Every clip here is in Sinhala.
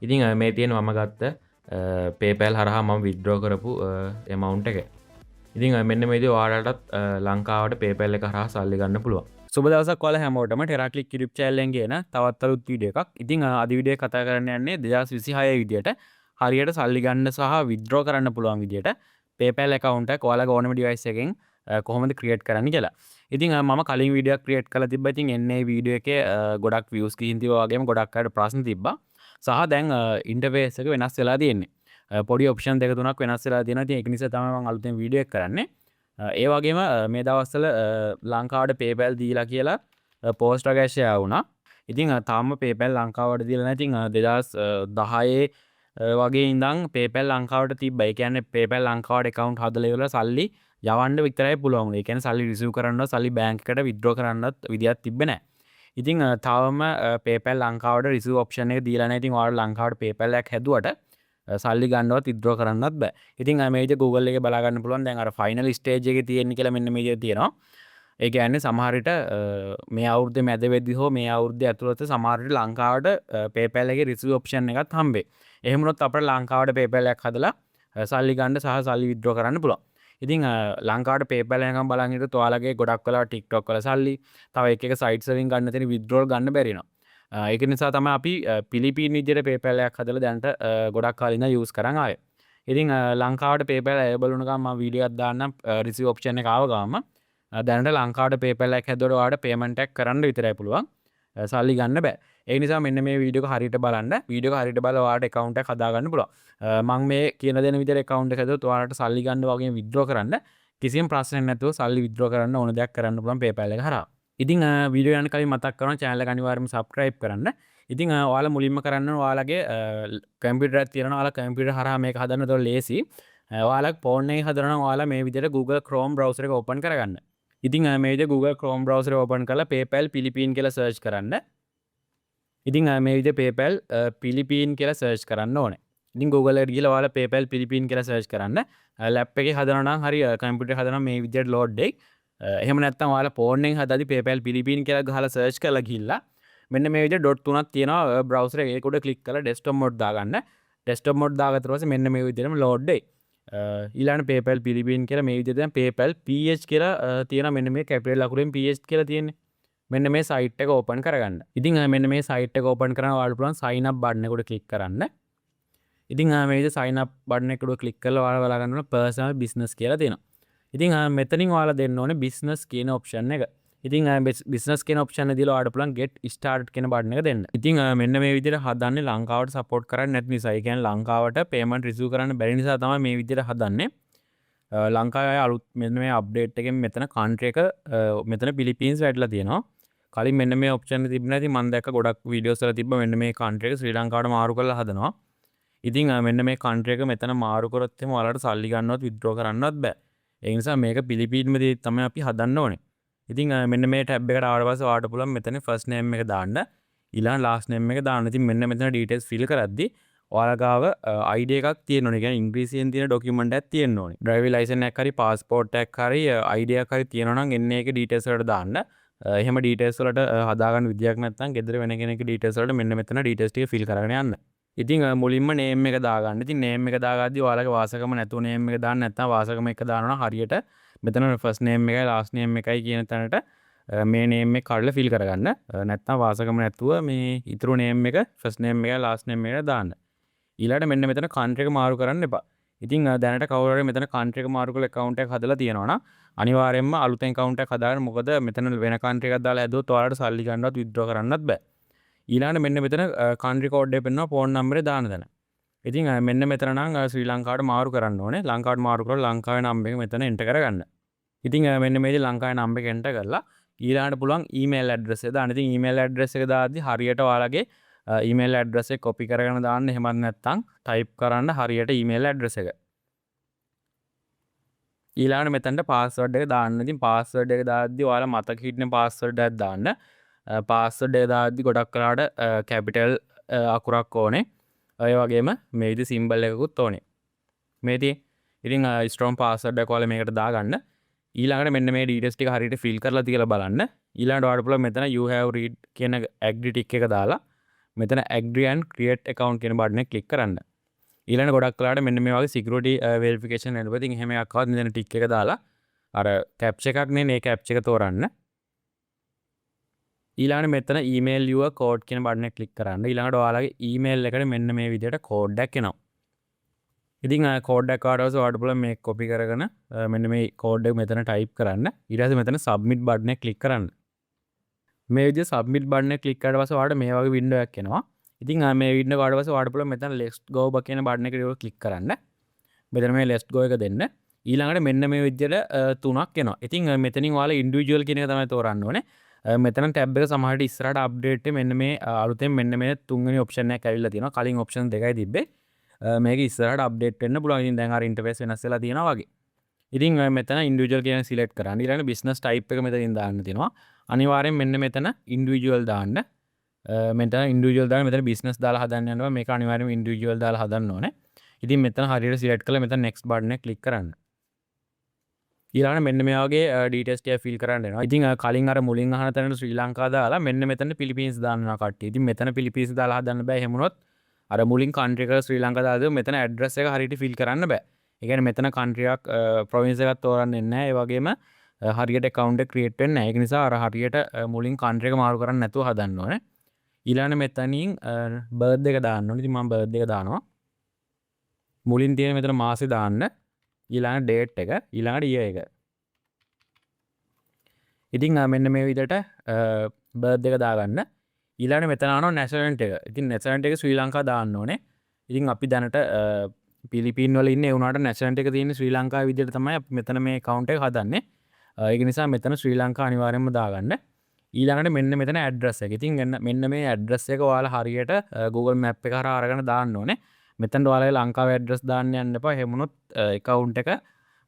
ඉතින් මේ තියෙන මම ගත්ත PayPal හරහා මම විත්ඩ්‍රෝ කරපු ඇමවුන්ට් එක. ඉතින් මෙන්න මේ විදිහට ඔයාලටත් ලංකාවට PayPal එක හරහා සල්ලි ගන්න පුළුවන්. සුබ දවසක් ඔයාලා හැමෝටම ටෙරාක්ලික් YouTube channel එකෙන් ගේන තවත් අලුත් වීඩියෝ එකක්. ඉතින් අද වීඩියෝ එක කතා කරන්න යන්නේ 2026 විදියට හරියට සල්ලි ගන්න සහ විත්ඩ්‍රෝ කරන්න පුළුවන් විදියට PayPal account එකක් ඔයාලගේ ඕනම device එකෙන් කොහොමද ක්‍රියේට් කරන්න කියලා. ඉතින් මම කලින් වීඩියෝ එකක් ක්‍රියේට් කරලා තිබ්බා. ඉතින් එන්නේ වීඩියෝ එකේ ගොඩක් views ගිහින් තිබ්බා වගේම ගොඩක් අයට ප්‍රශ්න තිබ්බා. සහ දැන් ඉන්ටර්ෆේස් එක වෙනස් වෙලා තියෙන්නේ. පොඩි ඔප්ෂන් දෙක තුනක් වෙනස් වෙලා තියෙනවා. ඉතින් ඒක නිසා තමයි මම අලුතෙන් වීඩියෝ එක කරන්නේ. ඒ වගේම මේ දවස්වල ලංකාවට PayPal දීලා කියලා පෝස්ට් එකක් ෂෙයා වුණා. ඉතින් තාම PayPal ලංකාවට දීලා නැහැ. ඉතින් 2010 වගේ ඉඳන් PayPal ලංකාවට තිබ්බා. ඒ කියන්නේ PayPal ලංකාවට ඇකවුන්ට් හදලා ඉවරලා සල්ලි යවන්න විතරයි පුළුවන් වුණේ. ඒ කියන්නේ සල්ලි රිසීව් කරන්නවත්, සල්ලි බැංක් එකට විත්ඩ්‍රෝ කරන්නවත් විදියක් තිබ්බේ නැහැ. ඉතින් තවම PayPal ලංකාවට රිසීව් ඔප්ෂන් එක දීලා නැහැ. ඉතින් ඔයාලා ලංකාවට PayPal එකක් හැදුවට සල්ලි ගන්නවත් විත්ඩ්‍රෝ කරන්නත් බෑ. ඉතින් මේ විදිහට Google එකේ බලා ගන්න පුළුවන්. දැන් අර ෆයිනල් ස්ටේජ් එකේ තියෙන්නේ කියලා මෙන්න මේ විදිහට තියෙනවා. ඒ කියන්නේ සමහර විට මේ අවුරුද්දේ මැද වෙද්දි හෝ මේ අවුරුද්දේ ඇතුළත සමහර විට ලංකාවට PayPal එකේ රිසීව් ඔප්ෂන් එකත් හම්බෙයි. එහෙම වුණොත් අපිට ලංකාවට PayPal එකක් හදලා සල්ලි ගන්න සහ සල්ලි විත්ඩ්‍රෝ කරන්න පුළුවන්. ඉතින් ලංකාවට PayPal එනකම් බලන් හිටියොත් ඔයාලගේ ගොඩක් වෙලාවට TikTok වල සල්ලි, තව එක එක සයිට්ස් වලින් ගන්න තියෙන විත්ඩ්‍රෝල් ගන්න බැරි වෙනවා. ඒක නිසා තමයි අපි පිලිපීන් විදියට PayPal එකක් හදලා දැනට ගොඩක් කාලේ ඉඳන් යූස් කරන් ආවේ. ඉතින් ලංකාවට PayPal available වුණ ගමන් මම වීඩියෝ එකක් දාන්නම් රිසීව් ඔප්ෂන් එක ආව ගමන්. දැනට ලංකාවට PayPal එකක් හැදුවට ඔයාලට පේමන්ට් එකක් කරන්න විතරයි පුළුවන්. සල්ලි ගන්න බෑ. ඒ නිසා මෙන්න මේ වීඩියෝ එක හරියට බලන්න. වීඩියෝ එක හරියට බලලා ඔයාලට ඇකවුන්ට් එකක් හදාගන්න පුළුවන්. මං මේ කියන දෙන විදියට ඇකවුන්ට් එක හැදුවොත් ඔයාලට සල්ලි ගන්න වගේම විත්ඩ්‍රෝ කරන්න කිසිම ප්‍රශ්නයක් නැතුව සල්ලි විත්ඩ්‍රෝ කරන්න ඕන දෙයක් කරන්න පුළුවන් PayPal එක හරහා. ඉතින් වීඩියෝ යන කලින් මතක් කරනවා, චැනල් එක අනිවාර්යයෙන්ම සබ්ස්ක්‍රයිබ් කරන්න. ඉතින් ඔයාලා මුලින්ම කරන්න ඕන, ඔයාලගේ කම්පියුටර් එකක් තියෙනවා, ඔයාලා කම්පියුටර් හරහා මේක හදන්න එතකොට ලේසි. ඔයාලා ෆෝන් එකේ හදනවා නම් ඔයාලා මේ විදිහට Google Chrome browser එක ඕපන් කරගන්න. ඉතින් මේ විදිහට Google Chrome browser එක ඕපන් කරලා PayPal පිලිපීන් කියලා සර්ච් කරන්න. ඉතින් මේ විදිහට PayPal පිලිපීන් කියලා සර්ච් කරන්න ඕනේ. ඉතින් Google එකට ගිහලා ඔයාලා PayPal පිලිපීන් කියලා සර්ච් කරන්න. ලැප් එකේ හදනවා නම් හරි කම්පියුටර් එකේ හදනවා නම් මේ විදිහට ලෝඩ් වෙයි. එහෙම නැත්නම් ඔයාලා ෆෝන් එකෙන් හදද්දි PayPal පිලිපීන් කියලා ගහලා සර්ච් කරලා ගිහිල්ලා මෙන්න මේ විදිහට ඩොට් තුනක් තියෙනවා බ්‍රවුසර් එකේ. ඒක උඩ ක්ලික් කරලා ඩෙස්ක්ටොප් මොඩ් දාගන්න. ඩෙස්ක්ටොප් මොඩ් දාගත්තට පස්සේ මෙන්න මේ විදිහටම ලෝඩ් වෙයි. ඊළඟට PayPal පිලිපීන් කියලා මේ විදිහට දැන් PayPal PH කියලා තියෙනවා. මෙන්න මේ කැපිටල් අකුරෙන් PH කියලා තියෙන්නේ. මෙන්න මේ සයිට් එක ඕපන් කරගන්න. ඉතින් මෙන්න මේ සයිට් එක ඕපන් කරන ඔයාලට පුළුවන් සයින් අප් බටන් එක උඩ ක්ලික් කරන්න. ඉතින් මේ විදිහට සයින් අප් බටන් එක උඩ ක්ලික් කරලා ඔයාලා බලා ගන්න ඕන පර්සනල් බිස්නස් කියලා තියෙනවා. ඉතින් මෙතනින් ඔයාලා දෙන්න ඕනේ බිස්නස් කියන ඔප්ෂන් එක. ඉතින් බිස්නස් කියන ඔප්ෂන් එක දීලා ඔයාලට පුළුවන් get started කියන බටන් එක දෙන්න. ඉතින් මෙන්න මේ විදිහට හදන්නේ ලංකාවට සපෝට් කරන්නේ නැති නිසා. ඒ කියන්නේ ලංකාවට පේමන්ට් රිසීව් කරන්න බැරි නිසා තමයි මේ විදිහට හදන්නේ. ලංකාවේ අය අලුත් මෙන්න මේ අප්ඩේට් එකෙන් මෙතන කන්ට්‍රි එක මෙතන පිලිපීන්ස් වැටලා තියෙනවා. කලින් මෙන්න මේ ඔප්ෂන් එක තිබ්බේ නැති. මම දැක්ක ගොඩක් වීඩියෝස් වල තිබ්බ මෙන්න මේ කන්ට්‍රි එක ශ්‍රී ලංකාවට මාරු කරලා හදනවා. ඉතින් මෙන්න මේ කන්ට්‍රි එක මෙතන මාරු කරොත් එහෙම ඔයාලට සල්ලි ගන්නවත් විත්ඩ්‍රෝ කරන්නවත් බෑ. ඒ නිසා මේක පිලිපීන්ම තමයි අපි හදන්න ඕනේ. ඉතින් මෙන්න මේ ටැබ් එකට ආවට පස්සේ ඔයාලට පුළුවන් මෙතන ෆස්ට් නේම් එක දාන්න, ඊළඟ ලාස්ට් නේම් එක දාන්න. ඉතින් මෙන්න මෙතන ඩීටේල්ස් ෆිල් කරද්දි ඔයාලා ගාව ID එකක් තියෙන්න ඕනේ. ඒ කියන්නේ ඉංග්‍රීසියෙන් තියෙන ඩොකියුමන්ට් එකක් තියෙන්න ඕනේ. ඩ්‍රයිවිං ලයිසන් එකක් හරි පාස්පෝර්ට් එකක් හරි ID එකක් හරි තියෙනවා නම් එන්න ඒකේ ඩීටේල්ස් වලට දාන්න. එහෙම ඩීටේල්ස් වලට හදාගන්න විදියක් නැත්නම් ගෙදර වෙන කෙනෙක්ගේ ඩීටේල්ස් වලට මෙන්න මෙතන ඩීටේල්ස් ටික ෆිල් කරගෙන යන්න. ඉතින් මුලින්ම නේම් එක දාගන්න. ඉතින් නේම් එක දාගද්දි ඔයාලගේ වාසගම නැතුව නේම් එක දාන්න, නැත්නම් වාසගම එක දානවා නම් හරියට මෙතන ෆස්ට් නේම් එකයි ලාස්ට් නේම් එකයි කියන තැනට මේ නේම් එක කඩලා ෆිල් කරගන්න. නැත්නම් වාසගම නැතුව මේ ඉතුරු නේම් එක ෆස්ට් නේම් එකයි ලාස්ට් නේම් එකට දාන්න. ඊළඟට මෙන්න මෙතන කන්ට්‍රි එක මාරු කරන්න එපා. ඉතින් දැනට කවුරු හරි මෙතන කන්ට්‍රි එක මාරු කරලා ඇකවුන්ට් එකක් හදලා තියෙනවා නම් අනිවාර්යයෙන්ම අලුතෙන් ඇකවුන්ට් එකක් හදාගන්න. මොකද මෙතන වෙන කන්ට්‍රි එකක් දාලා හැදුවොත් ඔයාලට සල්ලි ගන්නවත් විත්ඩ්‍රෝ කරන්නත් බෑ. ඊළඟට මෙන්න මෙතන කන්ට්‍රි කෝඩ් එක පෙන්වනවා ෆෝන් නම්බරේ දාන තැන. ඉතින් මෙන්න මෙතන නම් ශ්‍රී ලංකාවට මාරු කරන්න ඕනේ. ලංකාවට මාරු කරලා ලංකාවේ නම්බර් එක මෙතන එන්ටර් කරගන්න. ඉතින් මෙන්න මේ විදිහට ලංකාවේ නම්බර් එක එන්ටර් කරලා ඊළඟට පුළුවන් ඊමේල් ඇඩ්‍රස් එක දාන්න. ඉතින් ඊමේල් ඇඩ්‍රස් එක දාද්දි හරියට ඔයාලගේ ඊමේල් ඇඩ්‍රස් එක කොපි කරගෙන දාන්න. එහෙමත් නැත්නම් ටයිප් කරන්න හරියට ඊමේල් ඇඩ්‍රස් එක. ඊළඟට මෙතනට පාස්වර්ඩ් එක දාන්න. ඉතින් පාස්වර්ඩ් එක දාද්දි ඔයාලා මතක හිටින පාස්වර්ඩ් එකක් දාන්න. පාස්වර්ඩ් එක දාද්දි ගොඩක් වෙලාවට කැපිටල් අකුරක් ඕනේ. ඒ වගේම මේ විදිහ සිම්බල් එකකුත් ඕනේ. මේ තියෙන්නේ. ඉතින් ස්ට්‍රෝං පාස්වර්ඩ් එකක් ඔයාලා මේකට දාගන්න. ඊළඟට මෙන්න මේ ඩීටේල්ස් ටික හරියට ෆිල් කරලා තියලා බලන්න. ඊළඟට ඔයාලට පුළුවන් මෙතන "you have read" කියන ඇග්‍රී ටික් එක දාලා මෙතන agree and create account කියන බටන් එක ක්ලික් කරන්න. ඊළඟ ගොඩක් වෙලාවට මෙන්න මේ වගේ security verification එනවා. ඉතින් එහෙම එකක් ආවත් මෙතන ටික් එක දාලා අර කැප්චා එකක් නේ, මේ කැප්චා එක තෝරන්න. ඊළඟට මෙතන email your code කියන බටන් එක ක්ලික් කරන්න. ඊළඟට ඔයාලගේ email එකට මෙන්න මේ විදිහට කෝඩ් එකක් එනවා. ඉතින් කෝඩ් එකක් ආවට පස්සේ ඔයාලට පුළුවන් මේක කොපි කරගෙන මෙන්න මේ කෝඩ් එක මෙතන ටයිප් කරන්න. ඊට පස්සේ මෙතන සබ්මිට් බටන් එක ක්ලික් කරන්න. මේ විදිහට සබ්මිට් බටන් එක ක්ලික් කරාට පස්සේ ඔයාලට මේ වගේ වින්ඩෝ එකක් එනවා. ඉතින් මේ වින්ඩෝ එක ආවට පස්සේ ඔයාලට පුළුවන් මෙතන let's go කියන බටන් එකට ක්ලික් කරන්න. මෙතන මේ let's go එක දෙන්න. ඊළඟට මෙන්න මේ විදිහට තුනක් එනවා. ඉතින් මෙතනින් ඔයාලා ඉන්ඩිවිජුවල් කියන එක තමයි තෝරන්න ඕනේ. මෙතන ටැබ් එක සමහරවිට ඉස්සරහට අප්ඩේට් මෙන්න මේ අලුතෙන් මෙන්න මේ තුන්වෙනි ඔප්ෂන් එකක් ඇවිල්ලා තියෙනවා. කලින් ඔප්ෂන් දෙකයි තිබ්බේ. මේක ඉස්සරහට අප්ඩේට් වෙන්න පුළුවන්. ඉතින් දැන් අර ඉන්ටර්ෆේස් වෙනස් වෙලා තියෙනවා වගේ. ඉතින් මෙතන ඉන්ඩිවිජුවල් කියන සිලෙක්ට් කරන්න. ඊළඟට බිස්නස් ටයිප් එක මෙතනින් දාන්න තියෙනවා. අනිවාර්යෙන් මෙන්න මෙතන ඉන්ඩිවිජුවල් දාන්න. මෙතන ඉන්ඩිවිජුවල් දාන්න, මෙතන බිස්නස් දාලා හදන්න යනවා. මේක අනිවාර්යෙන්ම ඉන්ඩිවිජුවල් දාලා හදන්න ඕනේ. ඉතින් මෙතන හරියට සිලෙක්ට් කරලා මෙතන නෙක්ස්ට් බටන් එක ක්ලික් කරන්න. ඊළඟට මෙන්න මේ වගේ ඩීටේල්ස් ටික ෆිල් කරන්න එනවා. ඉතින් කලින් අර මුලින් අහන තැනට ශ්‍රී ලංකා දාලා මෙන්න මෙතන පිලිපීන්ස් දාන්න යනවා කට්ටිය. ඉතින් මෙතන පිලිපීන්ස් දාලා හදන්න බෑ. එහෙම වුණොත් අර මුලින් කන්ට්‍රි එක ශ්‍රී ලංකා දාලා දුවොත් මෙතන ඇඩ්‍රස් එක හරියට ෆිල් කරන්න බෑ. ඒ කියන්නේ මෙතන කන්ට්‍රි එකක් ප්‍රොවින්ස් එකක් තෝරන්න එන්නේ නැහැ. ඒ වගේම හරියට ඇකවුන්ට් එක ක්‍රියේට් වෙන්නේ නැහැ. ඒක නිසා අර හරියට මුලින් කන්ට්‍රි එක මාරු කරන්න නැතුව හදන්න ඕනේ. ඊළඟට මෙතනින් බර්ත් එක දාන්න ඕනේ. ඉතින් මම බර්ත් එක දානවා. මුලින් තියෙන මෙතන මාසෙ දාන්න. ඊළඟ ඩේට් එක, ඊළඟට ඉයර් එක. ඉතින් මෙන්න මේ විදිහට බර්ත් එක දාගන්න. ඊළඟට මෙතන අහනවා නැෂනැලිටි එක. ඉතින් නැෂනැලිටි එක ශ්‍රී ලංකා දාන්න ඕනේ. ඉතින් අපි දැනට පිලිපීන් වල ඉන්නේ. ඒ වුණාට නැෂනැලිටි එක තියෙන්නේ ශ්‍රී ලංකාවේ විදිහට තමයි අපි මෙතන මේ ඇකවුන්ට් එක හදන්නේ. ඒක නිසා මෙතන ශ්‍රී ලංකා අනිවාර්යයෙන්ම දාගන්න. ඊළඟට මෙන්න මෙතන ඇඩ්‍රස් එක. ඉතින් මෙන්න මේ ඇඩ්‍රස් එක ඔයාලා හරියට Google Map එක හරහා අරගෙන දාන්න ඕනේ. මෙතනට ඔයාලගේ ලංකාවේ ඇඩ්‍රස් දාන්න යන්න එපා. එහෙම වුණොත් ඇකවුන්ට් එක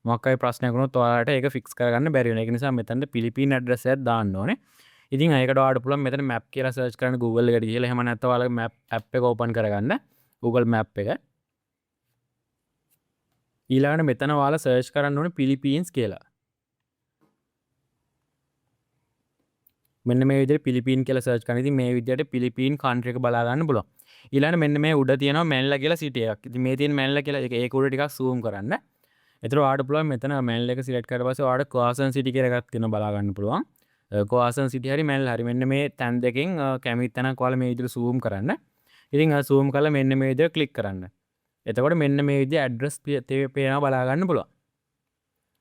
මොකක් හරි ප්‍රශ්නයක් වුණොත් ඔයාලට ඒක ෆික්ස් කරගන්න බැරි වෙනවා. ඒක නිසා මෙතනට පිලිපීන් ඇඩ්‍රස් එකක් දාන්න ඕනේ. ඉතින් ඒකට ඔයාලට පුළුවන් මෙතන මැප් කියලා සර්ච් කරන්න Google එකට ගිහලා. එහෙම නැත්නම් ඔයාලගේ මැප් ඇප් එක ඕපන් කරගන්න. Google Map එක. ඊළඟට මෙතන ඔයාලා සර්ච් කරන්න ඕනේ පිලිපීන්ස් කියලා. මෙන්න මේ විදිහට පිලිපීන් කියලා සර්ච් කරන. ඉතින් මේ විදිහට පිලිපීන් කන්ට්‍රි එක බලා ගන්න පුළුවන්. ඊළඟට මෙන්න මේ උඩ තියෙනවා මැනිලා කියලා සිටි එකක්. ඉතින් මේ තියෙන මැනිලා කියලා ඒක උඩ ටිකක් සූම් කරන්න. එතකොට ඔයාලට පුළුවන් මෙතන මැනිලා එක සිලෙක්ට් කරලා පස්සේ ඔයාලට ක්වාසන් සිටි කියලා එකක් තියෙනවා බලා ගන්න පුළුවන්. ක්වාසන් සිටි හරි මැනිලා හරි මෙන්න මේ තැන් දෙකෙන් කැමති තැනක් ඔයාලා මේ විදිහට සූම් කරන්න. ඉතින් අර සූම් කරලා මෙන්න මේ විදිහට ක්ලික් කරන්න. එතකොට මෙන්න මේ විදිහට ඇඩ්‍රස් පේනවා බලා ගන්න පුළුවන්.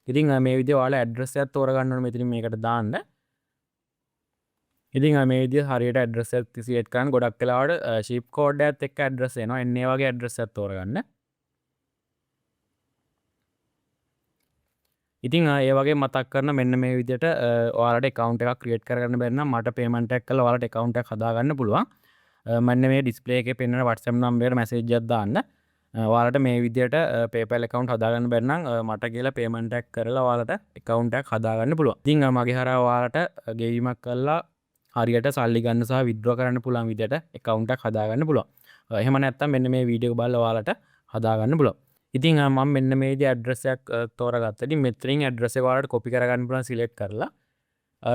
ඉතින් මේ විදිහට ඔයාලා ඇඩ්‍රස් එකක් තෝරගන්න ඕනේ මෙතනින් මේකට දාන්න. ඉතින් මේ විදිහට හරියට ඇඩ්‍රස් එකක් සිලෙක්ට් කරන්න. ගොඩක් වෙලාවට ෂිප් කෝඩ් එකත් එක්ක ඇඩ්‍රස් එනවා. එන්න ඒ වගේ ඇඩ්‍රස් එකක් තෝරගන්න. ඉතින් ඒ වගේ මතක් කරන මෙන්න මේ විදිහට ඔයාලට ඇකවුන්ට් එකක් ක්‍රියේට් කරගන්න බැරි නම් මට පේමන්ට් එකක් කරලා ඔයාලට ඇකවුන්ට් එකක් හදාගන්න පුළුවන්. මෙන්න මේ ඩිස්ප්ලේ එකේ පෙන්වන WhatsApp number එකට මැසේජ් එකක් දාන්න. ඔයාලට මේ විදිහට PayPal account හදාගන්න බැරි නම් මට කියලා පේමන්ට් එකක් කරලා ඔයාලට ඇකවුන්ට් එකක් හදාගන්න පුළුවන්. ඉතින් මගේ හරහා ඔයාලට ගෙවීමක් කරලා හරියට සල්ලි ගන්න සහ විත්ඩ්‍රෝ කරන්න පුළුවන් විදිහට ඇකවුන්ට් එකක් හදාගන්න පුළුවන්. එහෙම නැත්නම් මෙන්න මේ වීඩියෝ එක බලලා ඔයාලට හදාගන්න පුළුවන්. ඉතින් මම මෙන්න මේ විදිහේ ඇඩ්‍රස් එකක් තෝරගත්තා. ඉතින් මෙතනින් ඇඩ්‍රස් එක ඔයාලට කොපි කරගන්න පුළුවන් සිලෙක්ට් කරලා.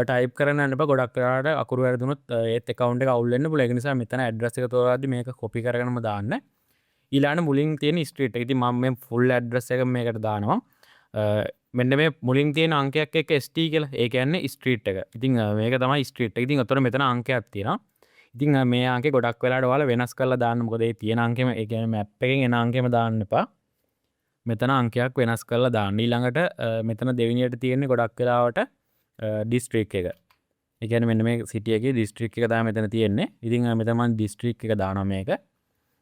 ටයිප් කරන්න යන්න එපා. ගොඩක් වෙලාවට අකුරු වැරදුනොත් ඒත් ඇකවුන්ට් එක අවුල් වෙන්න පුළුවන්. ඒක නිසා මෙතන ඇඩ්‍රස් එක තෝරද්දි මේක කොපි කරගෙනම දාන්න. ඊළඟට මුලින් තියෙන ස්ට්‍රීට් එක. ඉතින් මම මේ ෆුල් ඇඩ්‍රස් එක මේකට දානවා. මෙන්න මේ මුලින් තියෙන අංකයක් එක්ක ST කියලා. ඒ කියන්නේ ස්ට්‍රීට් එක. ඉතින් මේක තමයි ස්ට්‍රීට් එක. ඉතින් ඔතන මෙතන අංකයක් තියෙනවා. ඉතින් මේ අංකේ ගොඩක් වෙලාවට ඔයාලා වෙනස් කරලා දාන්න. මොකද ඒ තියෙන අංකෙම, ඒ කියන්නේ මැප් එකෙන් එන අංකෙම දාන්න එපා. මෙතන අංකයක් වෙනස් කරලා දාන්න. ඊළඟට මෙතන දෙවෙනියට තියෙන්නේ ගොඩක් වෙලාවට ඩිස්ට්‍රික් එක. ඒ කියන්නේ මෙන්න මේ සිටි එකේ ඩිස්ට්‍රික් එක තමයි මෙතන තියෙන්නේ. ඉතින් මෙතන මම ඩිස්ට්‍රික් එක දානවා මේක.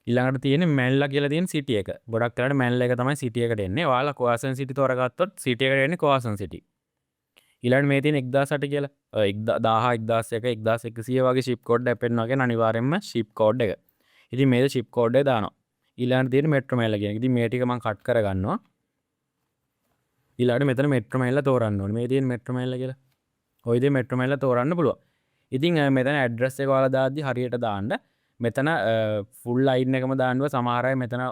ඊළඟට තියෙන්නේ මැනිලා කියලා තියෙන සිටි එක. ගොඩක් වෙලාවට මැනිලා එක තමයි සිටි එකට එන්නේ. ඔයාලා ක්වාසන් සිටි තෝරගත්තොත් සිටි එකට එන්නේ ක්වාසන් සිටි. ඊළඟට මේ තියෙන 1008 කියලා. 1000, 1001, 1100 වගේ ෂිප් කෝඩ් එකක් පෙන්වනවා කියන්නේ අනිවාර්යයෙන්ම ෂිප් කෝඩ් එක. ඉතින් මේක ෂිප් කෝඩ් එක දානවා. ඊළඟට තියෙන මෙට්‍රෝ මැනිලා කියන එක. ඉතින් මේ ටික මම කට් කරගන්නවා. ඊළඟට මෙතන මෙට්‍රෝ මැනිලා තෝරන්න ඕනේ. මේ තියෙන මෙට්‍රෝ මැනිලා කියලා. ඔය විදිහට මෙට්‍රෝ මැනිලා තෝරන්න පුළුවන්. ඉතින් මෙතන ඇඩ්‍රස් එක ඔයාලා දාද්දි හරියට දාන්න. මෙතන ෆුල් ලයින් එකම දාන්න බෑ. සමහර අය මෙතන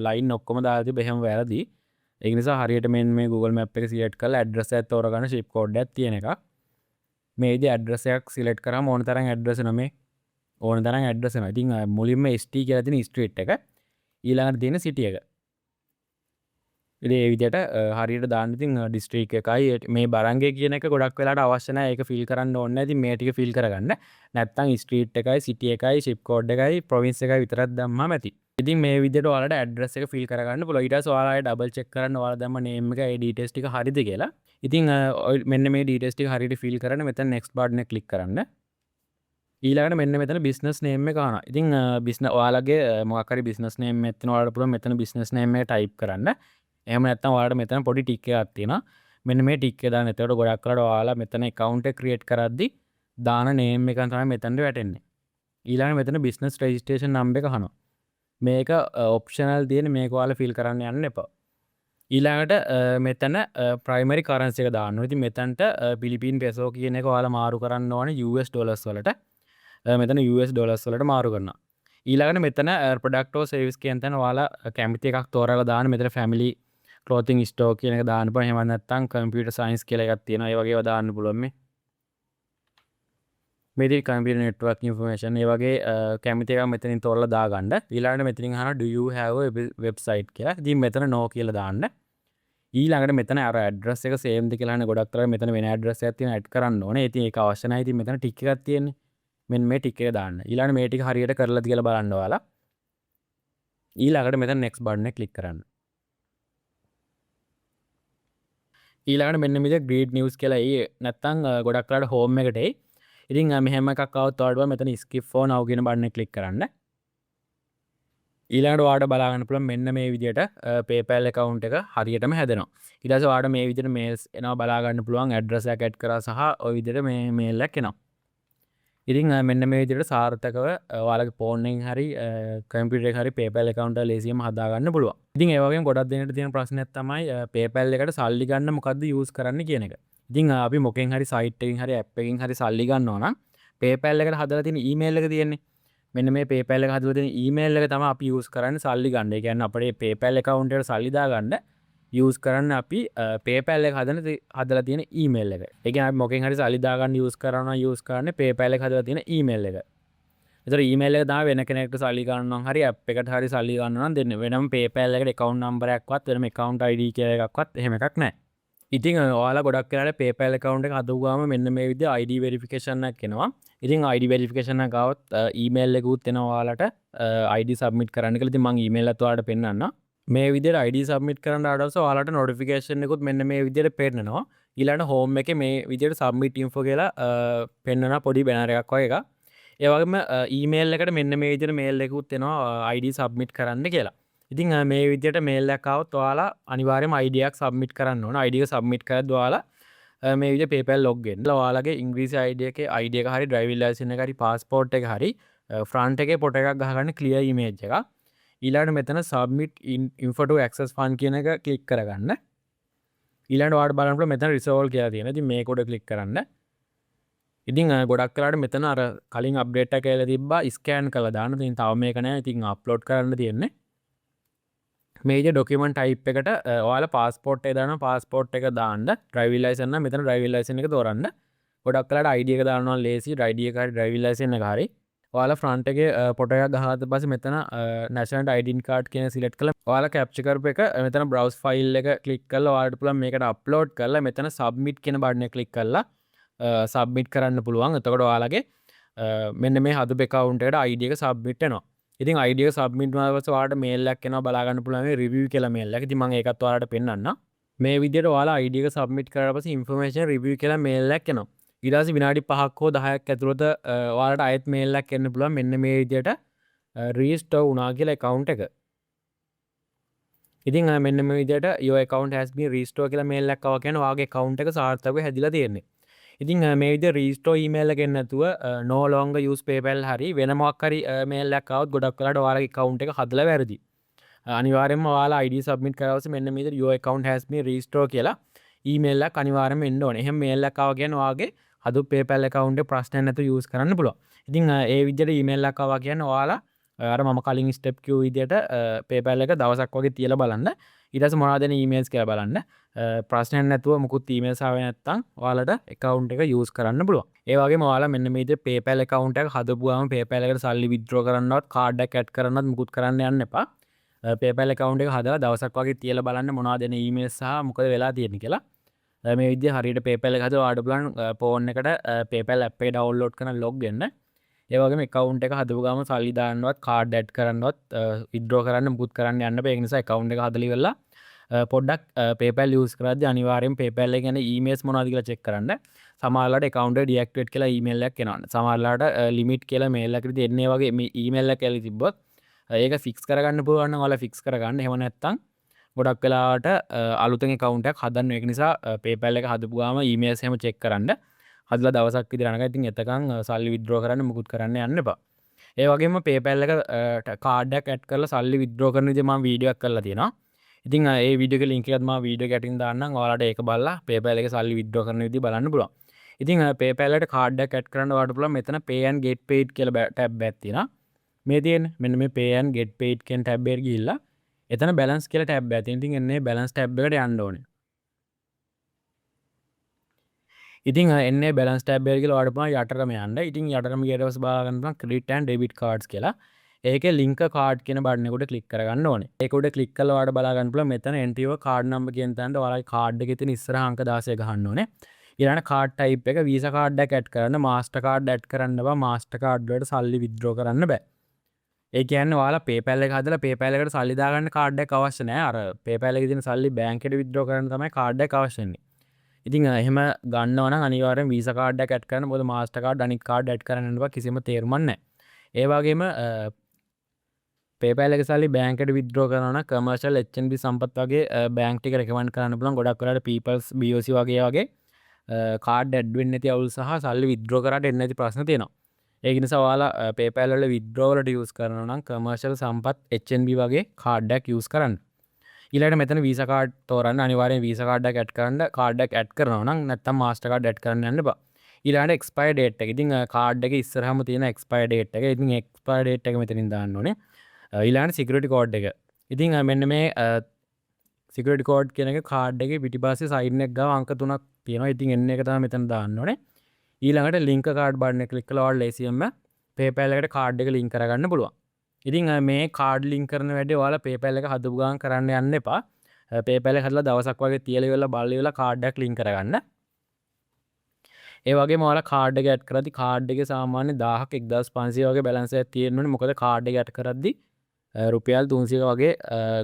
ලයින් ඔක්කොම දාලා තිබ්බ එහෙම වැරදි. ඒක නිසා හරියට මෙන්න මේ Google Map එක සිලෙක්ට් කරලා ඇඩ්‍රස් එකක් තෝරගන්න ෂිප් කෝඩ් එකක් තියෙන එකක්. මේ විදිහට ඇඩ්‍රස් එකක් සිලෙක්ට් කරාම ඕන තරම් ඇඩ්‍රස් එනවා. මේ ඕන තරම් ඇඩ්‍රස් එනවා. ඉතින් මුලින්ම ST කියලා තියෙන ස්ට්‍රීට් එක, ඊළඟට තියෙන සිටි එක. ඉතින් ඒ විදිහට හරියට දාන්න. ඉතින් ඩිස්ට්‍රික් එකයි මේ බරංගේ කියන එක ගොඩක් වෙලාවට අවශ්‍ය නැහැ. ඒක ෆිල් කරන්න ඕනේ නැහැ. ඉතින් මේ ටික ෆිල් කරගන්න. නැත්තම් ස්ට්‍රීට් එකයි සිටි එකයි සිප් කෝඩ් එකයි ප්‍රොවින්ස් එකයි විතරක් දැම්මම ඇති. ඉතින් මේ විදිහට ඔයාලට ඇඩ්‍රස් එක ෆිල් කරගන්න පුළුවන්. ඊට පස්සේ ඔයාලා ආයෙ ඩබල් චෙක් කරන්න ඔයාලා දැම්ම නේම් එක ඒ ඩීටේල්ස් ටික හරිද කියලා. ඉතින් මෙන්න මේ ඩීටේල්ස් ටික හරියට ෆිල් කරන්න මෙතන නෙක්ස්ට් බටන් එක ක්ලික් කරන්න. ඊළඟට මෙන්න මෙතන බිස්නස් නේම් එක අහනවා. ඉතින් බිස්නස් ඔයාලගේ මොකක් හරි බිස්නස් නේම් එකක් තියෙනවා, ඔයාලට පුළුවන් මෙතන බිස්නස් නේම් එක ටයිප් කරන්න. එහෙම නැත්නම් ඔයාලට මෙතන පොඩි ටික් එකක් තියෙනවා. මෙන්න මේ ටික් එක දාන්න. එතකොට ගොඩක් වෙලාවට ඔයාලා මෙතන ඇකවුන්ට් එක ක්‍රියේට් කරද්දි දාන නේම් එක තමයි මෙතනට වැටෙන්නේ. ඊළඟට මෙතන බිස්නස් රෙජිස්ට්‍රේෂන් නම්බර් එක අහනවා. මේක ඔප්ෂනල් තියෙන, මේක ඔයාලා ෆිල් කරන්න යන්න එපා. ඊළඟට මෙතන ප්‍රයිමරි කරන්සි එක දාන්න ඕනේ. ඉතින් මෙතනට පිලිපීන් පෙසෝ කියන එක ඔයාලා මාරු කරන්න ඕනේ US dollars වලට. මෙතන US dollars වලට මාරු කරනවා. ඊළඟට මෙතන ප්‍රොඩක්ට් ඕර් සර්විස් කියන තැන ඔයාලා කැමති එකක් තෝරලා දාන්න. මෙතන ෆැමිලි ක්ලෝතිං ස්ටෝර් කියන එක දාන්න පුළුවන්. එහෙම නැත්නම් කම්පියුටර් සයන්ස් කියලා එකක් තියෙනවා. ඒ වගේ ඒවා දාන්න පුළුවන්. මේ මේ විදිහට කම්පියුටර් නෙට්වර්ක් ඉන්ෆර්මේෂන් ඒ වගේ කැමති එකක් මෙතනින් තෝරලා දාගන්න. ඊළඟට මෙතනින් අහනවා "Do you have a website?" කියලා. ඉතින් මෙතන no කියලා දාන්න. ඊළඟට මෙතන අර ඇඩ්‍රස් එක සේම්ද කියලා අහන. ගොඩක් වෙලාවට මෙතන වෙන ඇඩ්‍රස් එකක් තියෙනවා, ඇඩ් කරන්න ඕනේ. ඉතින් ඒක අවශ්‍ය නැහැ. ඉතින් මෙතන ටික් එකක් තියෙන්නේ. මෙන්න මේ ටික් එක දාන්න. ඊළඟට මේ ටික හරියට කරලාද කියලා බලන්න ඔයාලා. ඊළඟට මෙතන next button එක ක්ලික් කරන්න. ඊළඟට මෙන්න මේ විදිහට great news කියලා එයි. නැත්තම් ගොඩක් වෙලාවට home එකට එයි. ඉතින් මෙහෙම එකක් ආවොත් ඔයාලට බලන්න මෙතන skip for now කියන බටන් එක ක්ලික් කරන්න. ඊළඟට ඔයාලට බලා ගන්න පුළුවන් මෙන්න මේ විදිහට PayPal account එක හරියටම හැදෙනවා. ඊට පස්සේ ඔයාලට මේ විදිහට mails එනවා බලා ගන්න පුළුවන්, ඇඩ්‍රස් එකක් ඇඩ් කරා සහ ඔය විදිහට මේ මේල් එකක් එනවා. ඉතින් මෙන්න මේ විදිහට සාර්ථකව ඔයාලගේ ෆෝන් එකෙන් හරි කම්පියුටර් එකේ හරි PayPal account එක ලේසියෙන්ම හදා ගන්න පුළුවන්. ඉතින් ඒ වගේම ගොඩක් දෙනෙක්ට තියෙන ප්‍රශ්නයක් තමයි PayPal එකට සල්ලි ගන්න මොකද්ද යූස් කරන්න කියන එක. ඉතින් අපි මොකෙන් හරි සයිට් එකකින් හරි ඇප් එකකින් හරි සල්ලි ගන්නවා නම් PayPal එකට හදලා තියෙන ඊමේල් එක තියෙන්නේ. මෙන්න මේ PayPal එක හදලා තියෙන ඊමේල් එක තමයි අපි යූස් කරන්නේ සල්ලි ගන්න. ඒ කියන්නේ අපේ PayPal account එකට සල්ලි දාගන්න යූස් කරන්න අපි PayPal එක හදලා තියෙන ඊමේල් එක. ඒ කියන්නේ අපි මොකෙන් හරි සල්ලි දාගන්න යූස් කරනවා නම් යූස් කරන්නේ PayPal එක හදලා තියෙන ඊමේල් එක. ඒතර ඊමේල් එක තමයි වෙන කෙනෙක්ට සල්ලි ගන්න නම් හරි ඇප් එකට හරි සල්ලි ගන්න නම් දෙන්නේ. වෙනම PayPal එකට account number එකක්වත් වෙනම account ID කියලා එකක්වත් එහෙම එකක් නැහැ. ඉතින් ඔයාලා ගොඩක් වෙලාවට PayPal account එක හදපුවාම මෙන්න මේ විදිහ ID verification එකක් එනවා. ඉතින් ID verification එක ආවොත් ඊමේල් එකකුත් එනවා ඔයාලට ID submit කරන්න කියලා. ඉතින් මං ඊමේල් එකත් ඔයාලට පෙන්නන්නම්. මේ විදිහට ID submit කරන්න ආවට පස්සේ ඔයාලට නොටිෆිකේෂන් එකකුත් මෙන්න මේ විදිහට පෙන්නනවා. ඊළඟට හෝම් එකේ මේ විදිහට සබ්මිට් ඉන්ෆෝ කියලා පෙන්නන පොඩි බැනර් එකක් වගේ එකක්. ඒ වගේම ඊමේල් එකට මෙන්න මේ විදිහට මේල් එකකුත් එනවා ID submit කරන්න කියලා. ඉතින් මේ විදිහට මේල් එකක් ආවොත් ඔයාලා අනිවාර්යයෙන්ම ID එකක් සබ්මිට් කරන්න ඕන. ID එක සබ්මිට් කරද්දී ඔයාලා මේ විදිහට PayPal log වෙන්න. ඔයාලගේ ඉංග්‍රීසි ID එකේ ID එක හරි ඩ්‍රයිවිං ලයිසන් එක හරි පාස්පෝර්ට් එක හරි ෆ්‍රන්ට් එකේ ෆොටෝ එකක් ගහගන්න ක්ලියර් ඉමේජ් එකක්. ඊළඟට මෙතන සබ්මිට් ඉන්ෆෝ ටු ඇක්සස් ෆන්ඩ් කියන එක ක්ලික් කරගන්න. ඊළඟට ඔයාලට බලන්න පුළුවන් මෙතන රිසෝල්ව් කියලා තියෙනවා. ඉතින් මේක උඩ ක්ලික් කරන්න. ඉතින් ගොඩක් වෙලාවට මෙතන අර කලින් අප්ඩේට් එකක් ඇවිල්ලා තිබ්බා ස්කෑන් කරලා දාන්න. ඉතින් තව මේක නෑ. ඉතින් අප්ලෝඩ් කරන්න තියෙන්නේ. මේ විදිහට ඩොකියුමන්ට් ටයිප් එකට ඔයාලා පාස්පෝර්ට් එක දානවා, පාස්පෝර්ට් එක දාන්න. ඩ්‍රයිවිං ලයිසන් නම් මෙතන ඩ්‍රයිවිං ලයිසන් එක තෝරන්න. ගොඩක් වෙලාවට ID එක දානවා නම් ලේසි. ID එක හරි ඩ්‍රයිවිං ලයිසන් එක හරි. ඔයාලා ෆ්‍රන්ට් එකේ ෆොටෝ එකක් ගහගත්ත පස්සේ මෙතන නැෂනල් අයිඩෙන්ටි කාඩ් කියන සිලෙක්ට් කරලා ඔයාලා කැප්චර් කරපු එක මෙතන බ්‍රවුස් ෆයිල් එක ක්ලික් කරලා ඔයාලට පුළුවන් මේකට අප්ලෝඩ් කරලා මෙතන සබ්මිට් කියන බටන් එක ක්ලික් කරලා සබ්මිට් කරන්න පුළුවන්. එතකොට ඔයාලගේ මෙන්න මේ හදපු ඇකවුන්ට් එකට ID එක සබ්මිට් වෙනවා. ඉතින් ID එක සබ්මිට් වුණාට පස්සේ ඔයාලට මේල් එකක් එනවා බලා ගන්න පුළුවන් මේ රිවිව් කියලා මේල් එකක්. ඉතින් මම ඒකත් ඔයාලට පෙන්නන්නම්. මේ විදිහට ඔයාලා ID එක සබ්මිට් කරාට පස්සේ ඉන්ෆර්මේෂන් රිවිව් කියලා මේල් එකක් එනවා. ඊට පස්සේ විනාඩි 5ක් හෝ 10ක් ඇතුළත ඔයාලට ආයෙත් මේල් එකක් එන්න පුළුවන් මෙන්න මේ විදිහට රීස්ටෝර් වුණා කියලා ඇකවුන්ට් එක. ඉතින් මෙන්න මේ විදිහට "Your account has been restored" කියලා මේල් එකක් ආවා කියන්නේ ඔයාගේ ඇකවුන්ට් එක සාර්ථකව හැදිලා තියෙන්නේ. ඉතින් මේ විදිහට රීස්ටෝර් ඊමේල් එක එන්නේ නැතුව "No longer use PayPal" හරි වෙන මොකක් හරි මේල් එකක් ආවොත් ගොඩක් වෙලාවට ඔයාලගේ ඇකවුන්ට් එක හදලා වැරදි. අනිවාර්යයෙන්ම ඔයාලා ID submit කරලා පස්සේ මෙන්න මේ විදිහට "Your account has been restored" කියලා ඊමේල් එකක් අනිවාර්යයෙන්ම එන්න ඕනේ. එහෙම මේල් එකක් ආවා කියන්නේ ඔයාගේ හදපු PayPal account එක ප්‍රශ්නයක් නැතුව යූස් කරන්න පුළුවන්. ඉතින් ඒ විදිහට ඊමේල් එකක් ආවා කියන්නේ ඔයාලා අර මම කලින් ස්ටෙප් කිව්ව විදියට PayPal එක දවසක් වගේ තියලා බලන්න. ඊට පස්සේ මොනවද එන ඊමේල්ස් කියලා බලන්න. ප්‍රශ්නයක් නැතුව මුකුත් ඊමේල්ස් ආවේ නැත්නම් ඔයාලට ඇකවුන්ට් එක යූස් කරන්න පුළුවන්. ඒ වගේම ඔයාලා මෙන්න මේ විදිහට PayPal account එක හදපුවාම PayPal එකට සල්ලි විත්ඩ්‍රෝ කරන්නවත් කාඩ් එකක් ඇඩ් කරන්නවත් මුකුත් කරන්න යන්න එපා. PayPal account එක හදලා දවසක් වගේ තියලා බලන්න මොනවද එන ඊමේල්ස් සහ මොකද වෙලා තියෙන්නේ කියලා. මේ විදිහට හරියට PayPal එක හදලා ඔයාලට පුළුවන් ෆෝන් එකට PayPal app එක ඩවුන්ලෝඩ් කරන ලොග් වෙන්න. ඒ වගේම ඇකවුන්ට් එක හදපු ගමන් සල්ලි දාන්නවත් කාඩ් ඇඩ් කරන්නවත් විත්ඩ්‍රෝ කරන්න මුකුත් කරන්න යන්න එපා. ඒක නිසා ඇකවුන්ට් එක හදලා ඉවරලා පොඩ්ඩක් PayPal use කරද්දී අනිවාර්යෙන් PayPal එක ගැන ඊමේල්ස් මොනවද කියලා චෙක් කරන්න. සමහර වෙලාවට ඇකවුන්ට් එක ඩිඇක්ටිවේට් කියලා ඊමේල් එකක් එනවා. සමහර වෙලාවට ලිමිට් කියලා මේල් එකක් විදිහට එන්නේ වගේ මේ ඊමේල් එකක් ඇවිල්ලා තිබ්බොත් ඒක ෆික්ස් කරගන්න පුළුවන් නම් ඔයාලා ෆික්ස් කරගන්න. එහෙම නැත්නම් ගොඩක් වෙලාවට අලුතෙන් ඇකවුන්ට් එකක් හදන්න. ඒක නිසා PayPal එක හදපු ගාම ඊමේල්ස් එහෙම චෙක් කරන්න. හදලා දවසක් විතර යනකම් ඉතින් එතකන් සල්ලි විත්ඩ්‍රෝ කරන්න මුකුත් කරන්න යන්න එපා. ඒ වගේම PayPal එක කාඩ් එකක් ඇඩ් කරලා සල්ලි විත්ඩ්‍රෝ කරන විදිය මම වීඩියෝ එකක් කරලා තියෙනවා. ඉතින් ඒ වීඩියෝ එකේ ලින්ක් එකත් මම වීඩියෝ එක යටින් දාන්නම්. ඔයාලට ඒක බලලා PayPal එකේ සල්ලි විත්ඩ්‍රෝ කරන විදිය බලන්න පුළුවන්. ඉතින් PayPal එකට කාඩ් එකක් ඇඩ් කරන්න ඔයාලට පුළුවන් මෙතන Pay and Get Paid කියලා ටැබ් එකක් තියෙනවා. මේ තියෙන්නේ මෙන්න මේ Pay and Get Paid කියන ටැබ් එකට ගිහිල්ලා එතන බැලන්ස් කියලා ටැබ් එකක් තියෙනවා. ඉතින් එන්නේ බැලන්ස් ටැබ් එකට යන්න ඕනේ. ඉතින් එන්නේ බැලන්ස් ටැබ් එකට ගිහලා ඔයාලට පුළුවන් යටටම යන්න. ඉතින් යටටම ගියට පස්සේ බලා ගන්න පුළුවන් ක්‍රෙඩිට් ඇන්ඩ් ඩෙබිට් කාඩ්ස් කියලා. ඒකේ ලින්ක් කාඩ් කියන බටන් එක උඩ ක්ලික් කරගන්න ඕනේ. ඒක උඩ ක්ලික් කරලා ඔයාලට බලා ගන්න පුළුවන් මෙතන enter your card number කියන තැනට ඔයාලගේ කාඩ් එකේ තියෙන ඉස්සරහ අංක 16 ගහන්න ඕනේ. ඊළඟට කාඩ් ටයිප් එක වීසා කාඩ් එකක් ඇඩ් කරන්න, මාස්ටර් කාඩ් ඇඩ් කරන්න බෑ. මාස්ටර් කාඩ් වලට සල්ලි විත්ඩ්‍රෝ කරන්න බෑ. ඒ කියන්නේ ඔයාලා PayPal එක හදලා PayPal එකට සල්ලි දාගන්න කාඩ් එකක් අවශ්‍ය නෑ. අර PayPal එකේ තියෙන සල්ලි බැංක් එකට විත්ඩ්‍රෝ කරන්න තමයි කාඩ් එකක් අවශ්‍ය වෙන්නේ. ඉතින් එහෙම ගන්නවා නම් අනිවාර්යෙන් වීසා කාඩ් එකක් ඇඩ් කරන්න. මොකද මාස්ටර් කාඩ් අනිත් කාඩ් ඇඩ් කරන්න යන්න බෑ, කිසිම තේරුමක් නෑ. ඒ වගේම PayPal එකේ සල්ලි බැංක් එකට විත්ඩ්‍රෝ කරනවා නම් කමර්ෂල් HNB සම්පත් වගේ බැංක් ටික රෙකමන්ඩ් කරන්න පුළුවන්. ගොඩක් වෙලාවට People's BOC වගේ කාඩ් ඇඩ් වෙන්නේ නැති අවුල් සහ සල්ලි විත්ඩ්‍රෝ කරාට එන්නේ නැති ප්‍රශ්න තියෙනවා. ඒක නිසා ඔයාලා PayPal වල විත්ඩ්‍රෝ වලට යූස් කරනවා නම් කමර්ෂල් සම්පත් HNB වගේ කාඩ් එකක් යූස් කරන්න. ඊළඟට මෙතන වීසා කාඩ් තෝරන්න. අනිවාර්යෙන් වීසා කාඩ් එකක් ඇඩ් කරන්න. කාඩ් එකක් ඇඩ් කරනවා නම් නැත්තම් මාස්ටර් කාඩ් ඇඩ් කරන්න යන්න එපා. ඊළඟට එක්ස්පයර් ඩේට් එක. ඉතින් කාඩ් එකේ ඉස්සරහම තියෙන එක්ස්පයර් ඩේට් එක. ඉතින් එක්ස්පයර් ඩේට් එක මෙතනින් දාන්න ඕනේ. ඊළඟට සිකියුරිටි කෝඩ් එක. ඉතින් මෙන්න මේ සිකියුරිටි කෝඩ් කියන එක කාඩ් එකේ පිටිපස්සේ සයින් එක ගාව අංක 3ක් තියෙනවා. ඉතින් එන්න එක තමයි මෙතන දාන්න ඕනේ. ඊළඟට ලින්ක් කාඩ් බටන් එක ක්ලික් කළා ඔයාලට ලේසියෙන්ම PayPal එකට කාඩ් එක ලින්ක් කරගන්න පුළුවන්. ඉතින් මේ කාඩ් ලින්ක් කරන වැඩේ ඔයාලා PayPal එක හදපු ගමන් කරන්න යන්න එපා. PayPal එක හදලා දවසක් වගේ තියලා ඉවරලා බලලා ඉවරලා කාඩ් එකක් ලින්ක් කරගන්න. ඒ වගේම ඔයාලා කාඩ් එක ඇඩ් කරද්දි කාඩ් එකේ සාමාන්‍ය 1000ක් 1500 වගේ බැලන්ස් එකක් තියෙන්න ඕනේ. මොකද කාඩ් එක ඇඩ් කරද්දි රුපියල් 300 වගේ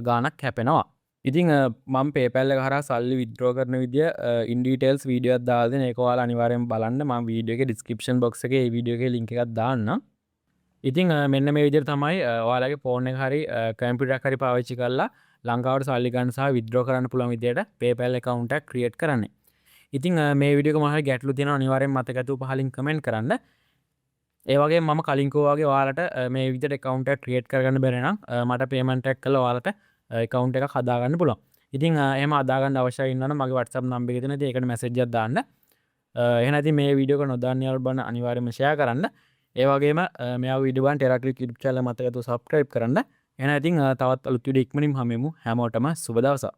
ගාණක් කැපෙනවා. ඉතින් මම PayPal එක හරහා සල්ලි විත්ඩ්‍රෝ කරන විදිය ඉන් ඩීටේල්ස් වීඩියෝ එකක් දාලා දෙනවා. ඒක ඔයාලා අනිවාර්යෙන් බලන්න. මම වීඩියෝ එකේ ඩිස්ක්‍රිප්ෂන් බොක්ස් එකේ ඒ වීඩියෝ එකේ ලින්ක් එකක් දාන්නම්. ඉතින් මෙන්න මේ විදිහට තමයි ඔයාලගේ ෆෝන් එක හරි කම්පියුටර් එකක් හරි පාවිච්චි කරලා ලංකාවට සල්ලි ගන්න සහ විත්ඩ්‍රෝ කරන්න පුළුවන් විදිහට PayPal account එකක් ක්‍රියේට් කරන්නේ. ඉතින් මේ වීඩියෝ එක මොනවා හරි ගැටලු තියෙනවා අනිවාර්යෙන් මතක ඇතුව පහලින් කමෙන්ට් කරන්න. ඒ වගේම මම කලින් කිව්වා වගේ ඔයාලට මේ විදිහට account එකක් ක්‍රියේට් කරගන්න බැරි නම් මට පේමන්ට් එකක් කරලා ඔයාලට account එකක් හදාගන්න පුළුවන්. ඉතින් එහෙම හදාගන්න අවශ්‍යයි ඉන්නවනම් මගේ WhatsApp number එක තියෙනවා. ඉතින් ඒකට මැසේජ් එකක් දාන්න. එහෙනම් ඉතින් මේ වීඩියෝ එක නොදන්න යාළුවෝ බලන්න අනිවාර්යයෙන්ම ෂෙයා කරන්න. ඒ වගේම මේ වීඩියෝ බලන්න ටෙරාක්ලික් YouTube channel එක මතක ඇතුව subscribe කරන්න. එහෙනම් ඉතින් තවත් අලුත් වීඩියෝ ඉක්මනින්ම හමු වෙමු. හැමෝටම සුබ දවසක්.